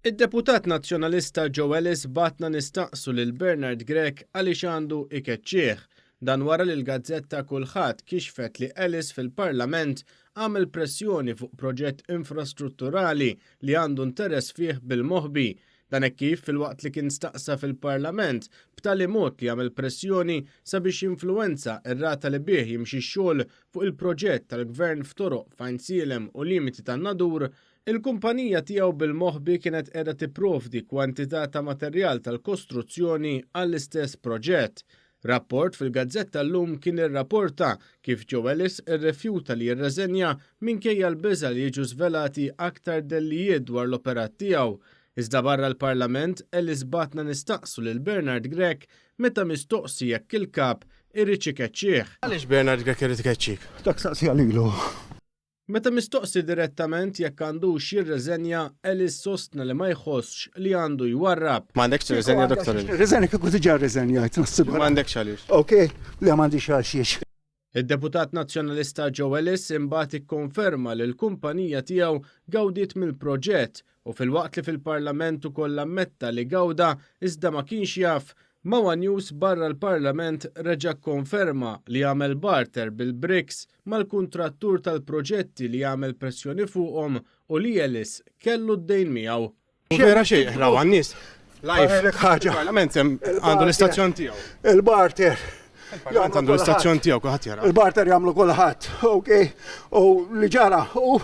Id-deputat Nazzjonalista Joe Ellis bagħatna nistaqsu lil Bernard Grech għaliex għandu ikeċċih. Dan wara li l-gazzetta Kullħadd kixfet li Ellis fil-Parlament għamel pressjoni fuq proġett infrastrutturali li għandu interess fih bil-moħbi. Dan hekk kif filwaqt li kien staqsa fil-Parlament b'tali mod li għamel pressjoni sabiex jinfluwenza r-rata li bih jimxi x-xogħol fuq il-proġett tal-Gvern f'toroq f'Għajnsielem u limiti tan-Nadur, Il-kumpanija tiegħu bil-moħbi kienet qiegħda tipprovdi kwantità ta' materjal tal-kostruzzjoni għall-istess proġett. Rapport fil-gazzetta Llum kien irraporta kif Joe Ellis irrifjuta li jirreżenja minkejja l-biża' li jiġu żvelati aktar dellijiet dwar l-operat tiegħu. Iżda barra l-Parlament, Ellis bagħatna nistaqsu lil Bernard Grech meta mistoqsi jekk il-Kap iridx ikeċċih. Għaliex Bernard Grech irid ikeċċik? Dak saqsiha lilu. Meta mistoqsi direttament jekk għandux jirreżenja, Ellis sostna li ma jħossx li għandu jwarrab. M'għandekx tirriżenja Dottor Ellis. Nirriżenja kieku diġà rriżenjajt, nassigura. M'għandekx għaliex. Ok, le m'għandix għal xiex. Id-deputat Nazzjonalista Joe Ellis imbagħad ikkonferma li l-kumpanija tiegħu gawdiet mill-proġett u filwaqt li fil-Parlament ukoll ammetta li gawda iżda ma kienx jaf, ma' one News barra l-Parlament reġa' kkonferma li għamel barter bil-bricks mal-kuntrattur tal-proġetti li għamel pressjoni fuqhom u li Ellis kellu d-dejn miegħu. Vera xejn, rawha n-nies. Live. Ngħidlek ħaġa. Il-Parlament għandu l-istazzjon tiegħu. Il-barter. Il-Parlament għandu l-istazzjon tiegħu kulħadd jara. Il-barter jagħmlu kulħadd, ok. U li ġara u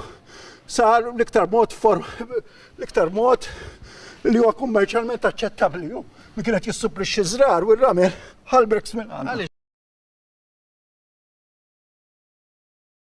sar l-iktar mod form l-iktar mod li huwa kummerċjalment aċċettabbli. Min kien qed jissupplixxi ż-żrar u r-ramel ħa l-bricks minn għandna.